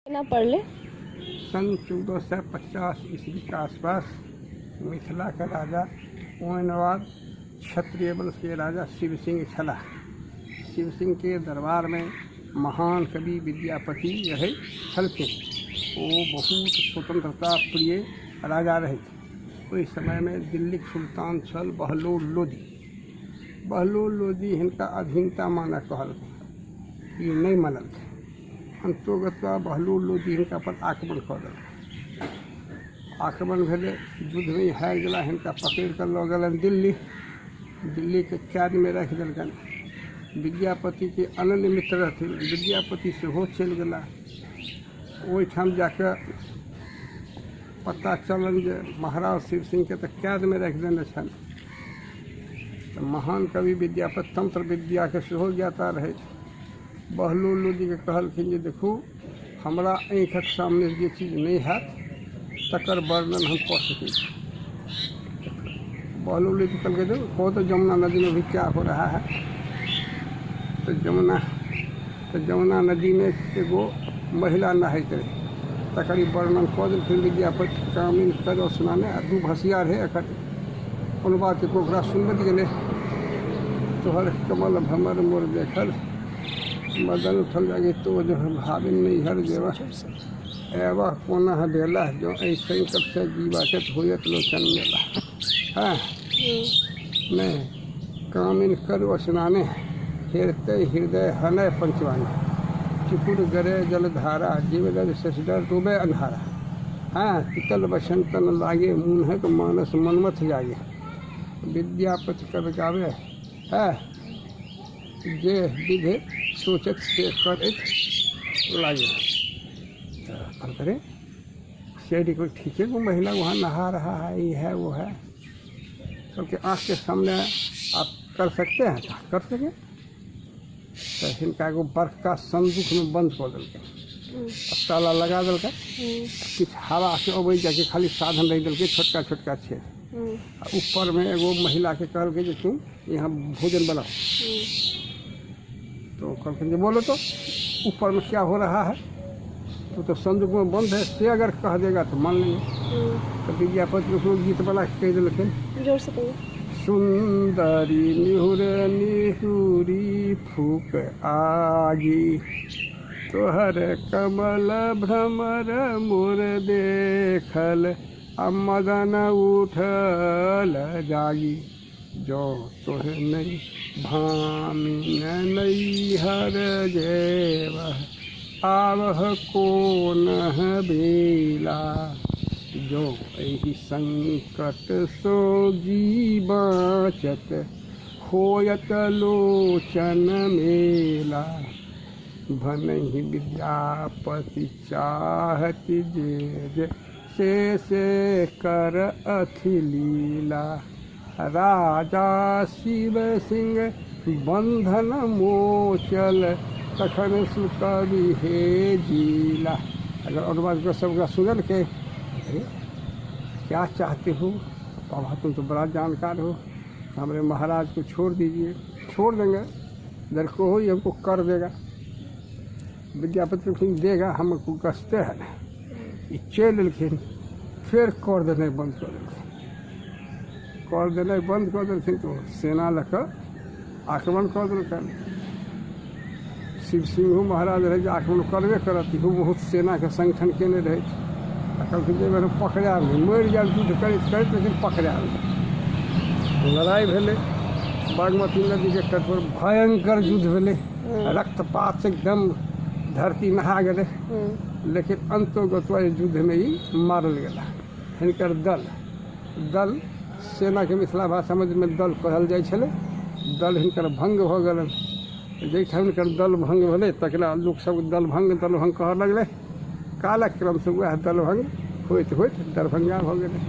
केना पड़लै? सन 1450 ईस्वी के आसपास मिथिला के राजा ओइनवार क्षत्रिय वंश के राजा शिव सिंह छलाह। शिव सिंह के दरबार में महान कवि विद्यापति रहै छलखिन। ओ बहुत स्वतंत्रता प्रिय राजा रहथि। ओहि समयमे दिल्लीक सुल्तान छल बहलोल लोदी। बहलोल लोदी हिनका अधीनता मानऽ कहलखिन, ई नहि मानलखिन। अन्तोगत्वा बहलोल लोदी हिनका पर आक्रमण कऽ देलखिन। आक्रमण भेलै, युद्धमे ई हारि गेला, हिनका पकड़ि कऽ लऽ गेलनि दिल्ली। दिल्लीके कैदमे राखि देलकनि। विद्यापतिके अनन्य मित्र रहथिन, विद्यापति सेहो चलि गेला। ओहिठाम जाकऽ पता चलल जे महाराज शिव सिंहके तऽ कैदमे राखि देने छनि। तऽ महान कवि विद्यापति तंत्र विद्याके सेहो ज्ञाता रहथि। बहलोल लोदीके कहलखिन जे देखू, हमरा आँखिक सामने जे चीज नहि हैत तकर वर्णन हम कऽ सकै छी। बहलोल लोदी कहलकै, देखो कहो तो जमुना नदी में भी क्या हो रहा है। तऽ जमुना नदीमे एगो महिला नहाइत रहै, तकर ई वर्णन कऽ देलखिन विद्यापति। कामिन कर स्नाने, आ दू भसिया रहै, एकर कोनो बात ओकरा सुनबैत गेलै। तोहर कमल भ्रमर मोर देखल, मदन उठल जागे तो जो भाविन नैहर जेबह, एवह कोना भेला जो एहि संकट से जीवाचत होयत लोचन मेला। हँ नहि, कामिन कर स्नाने, हेरते हृदय हनय पंचवाने, चिपुर गरे जलधारा, जीव रज शशिधर डूबे अन्हारा। हाँ, तितल बसंतन लागे, मुन्हक मानस मनमथ जागे। विद्यापति कवि गावे है, जे विध सोचत से करैत लागे। तो करे सेठ को ठीक है, वो महिला वहाँ नहा रहा है, ये है वो है, क्योंकि आँख के सामने आप कर सकते हैं, तो कर सके। तऽ हिनका एगो बड़का संदूकमे बन्द कऽ देलकै, ताला लगा देलकै, किछु हवाके अबै जाइके खाली साधन रहि देलकै, छोटका छोटका छेद। आ ऊपरमे एगो महिलाके कहलकै जे तुम यहाँ भोजन बनाओ। तो कहलखिन जे बोलो तो ऊपर में क्या हो रहा है, तो संदूक में बंद है, से अगर कह देगा तो मान लेंगे। तो विद्यापति उसको गीत बना के कह देलखिन। जोर से कहिए। सुंदरी निहुर निहुरी फूक आगी, तोहर कमल भ्रमर मोर देखल, आ मदन उठल जागी। जो तोहे नहीं भामिन नैहर जेबह, आवह कोन बेला। जो एहि संकट सो जी बाँचत, होयत लोचन मेला। भनहि विद्यापति चाहति जे से कर अथि लीला। राजा शिव सिंह बंधन मोचल, तखन सुकवि हे जीला। अगर और बात सब सुनल के, अरे क्या चाहते हो बाबा, तुम तो बड़ा जानकार हो, हमारे महाराज को छोड़ दीजिए। छोड़ देंगे, इधर को हो ये हमको कर देगा। विद्यापति सिंह देगा हमको, कसते हैं ना। ई चलि एलखिन, फेर कर देनाइ बन्द कऽ देलखिन। कर देनाइ बन्द कऽ देलखिन तऽ सेना लऽ कऽ आक्रमण कऽ देलकनि। शिव सिंहो महाराज रहै जे आक्रमण करबे करत, इहो बहुत सेनाके संगठन केने रहथि। आ कहलखिन जे एहिबेर हम पकड़ायब नहि, मरि जायब युद्ध करैत करैत, लेकिन पकड़ायब नहि। लड़ाइ भेलै बागमती नदीके तट पर, भयंकर युद्ध भेलै, रक्तपात से एकदम धरती नहा गेलै। लेकिन अन्तोगत्वा युद्धमे ई मारल गेला। हिनकर दल सेनाके मिथिला भाषामे दल कहल जाइ छलै, दल हिनकर भङ्ग भऽ गेलनि। जाहिठाम हिनकर दल भङ्ग भेलै तकरा लोकसभ दलभङ्ग दलभङ्ग कहऽ लगलै। कालक्रमसँ वएह दलभङ्ग होइत होइत दरभंगा भऽ गेलै।